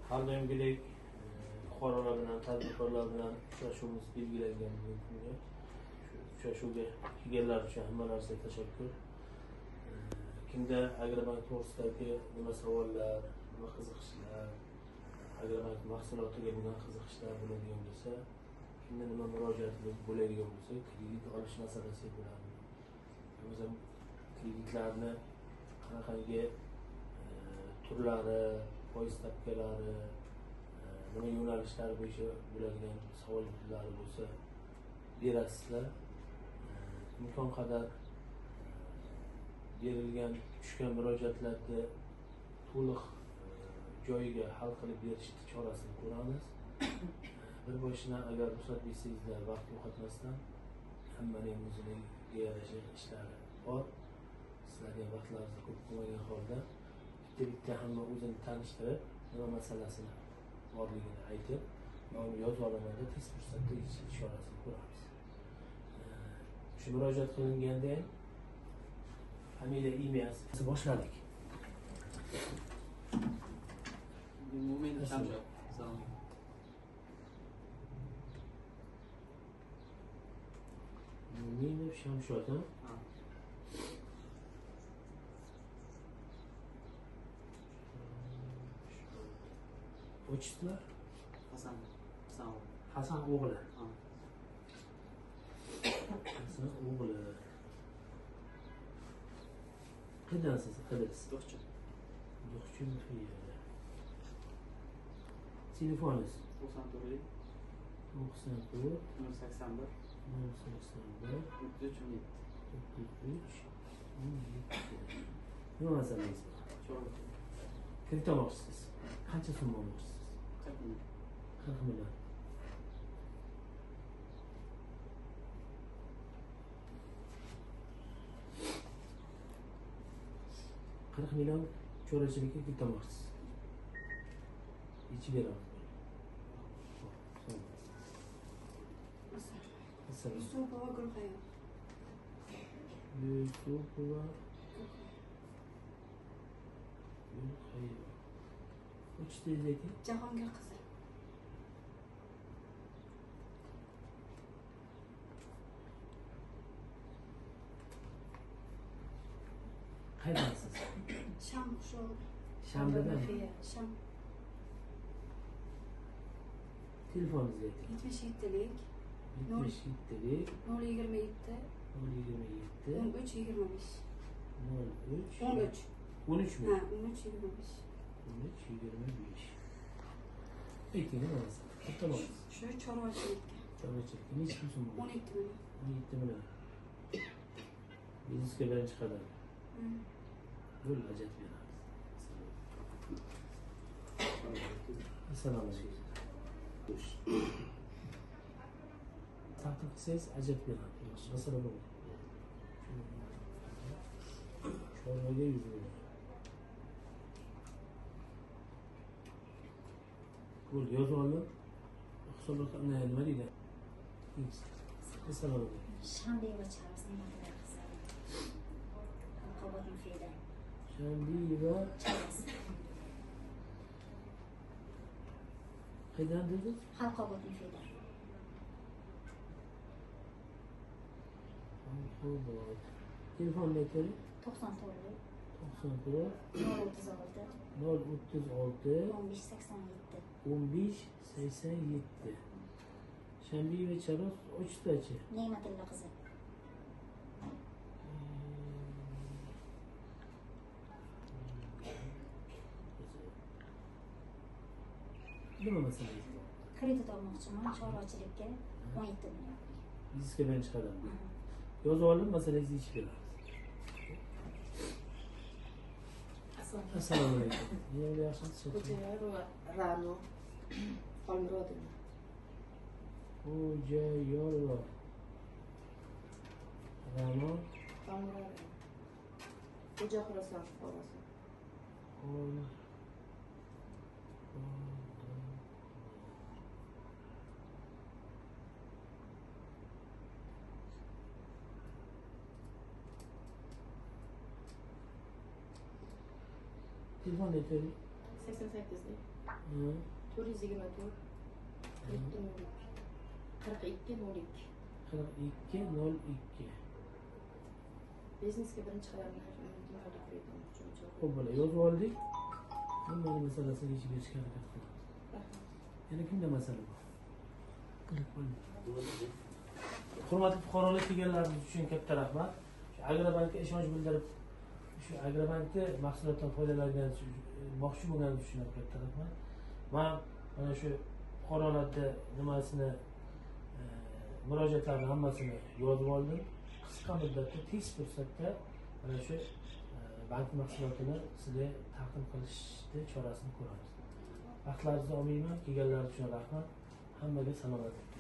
Har doimgidek fuqarolar bilan, tadbirkorlar bilan uchrashuvimiz belgilangan bugungi kunga. Shu uchrashuvga kelganlar uchun hammalariga tashakkur. Kimda Agrobank to'g'risidagi nima savollar, nima qiziqishlar, Agrobank mahsulotiga bo'lgan qiziqishlar bo'ladigan bo'lsa, kimda nima murojaat bo'ladigan bo'lsa, kredit olish masalasi bo'ladi. Bo'lmasa kreditlarni qanaqangi turlari, foiz stavkalari, nima yo'nalishlari bo'yicha bo'ladigan savollar bo'lsa berasizlar. Imkon qadar berilgan, tushgan murojaatlarni to'liq joyiga hal qilib berish chorasini ko'ramiz. Bir boshidan agar ruxsat bersangizlar, vaqt yo'qotmasdan hammaning o'ziga yarasha ishlari bor. Sizlarga vaqtlaringizni ko'p qolmagan holda bitta-bitta hamma o'zini tanishtirib, nima masalasini borligini aytib, men uni yozib olamanda tez fursatda yechish chorasini ko'ramiz. Shu murojaat qilinganda ham familiya, imyasi boshladik. Mo'minov Shamshod. Assalomu alaykum. Mo'minov Shamshod, ha? Отчество? Hasan. Hasan o'g'li. Hasan o'g'li. Hasan o'g'li. Qayerdansiz? Adres? Do'xchi. Do'xchi. Telefoningiz? 94 94 081 081 33 17. 33 17. Nima masalangiz bor? Chorvachilik. Kredit olmoqchisiz. Qancha summa olmoqchisiz? 40 million. 40 million. $40 million chorvachilikka kredit olmoqchisiz. Yechib beramiz. Yusupova Gulhayo. Yusupova Gulhayo. Отчество ayting? Jahongir qizi. Qayerdansiz? Sham qishlog'i. Shamdadan. Sham. Telefoningizni ayting. 77lik 77lik 027 027 13 25. 03 13. 13 mi? Ha, 13 25. 13 25. Ayting, nima masala? Katta bo'lasiz. Shu chorvachilikka. Chorvachilikka necha pul summa? 17 million. 17 million. Biznesga birinchi qadam. Yo'l ajratib beramiz. Assalomu alaykum. Taqdim qilsangiz ajratib beramiz. Masala bo'lmaydi. Chorvaga 100 million. Bo'ldi, yozib oldim. Hisob nima deydi? Assalomu alaykum. Shambiyeva Charos Ne'matilla qizi. Xalqobod Mufida. Shambiyeva Charos. Qayerdan dedingiz? Xalqobod Mufida. Xalqobod. Telefonni aytavering. 94 94 036 036 15 87. 15 87. Shambiyeva Charos отчество-chi? Ne'matilla qizi. Nima masalangiz bor? Kredit olmoqchiman chorvachilikka 17 million. Biznesga birinchi qadam. Yozib olib, masalangizni yechib beramiz. Assalomu alaykum. Nima yaxshimisiz? Xo'jayorova Ra'no Xolmurodova. Xo'jayorova Ra'no Xolmurodova. Xo'ja Xuroson fuqarosi. Telefon aytavering. 88lik 424 42 02 42 02. 42 02. Biznesga birinchi qadamni dunyoda quritmoqchi. Xo'p, bola, yozib oldik. Hammani masalasini yechib berishga harakat qilamiz. Rahmat. Yana kimda masala bor? Hurmatli fuqarolar, kelganlaringiz uchun katta rahmat. Shu Agrobankka ishonch bildirib, shu Agrobankni mahsulotdan foydalanmoqchi bo'lganingiz uchun ham katta rahmat. Man mana shu fuqarolarni nimasini, murojaatlarini hammasini yozib oldim. Qisqa muddatda, tez fursatda mana shu bank mahsulotini sizga taqdim qilishni chorasini ko'ramiz. Vaqtlaringizni olmayman, kelganlaringiz uchun rahmat. Hammaga salomatlik.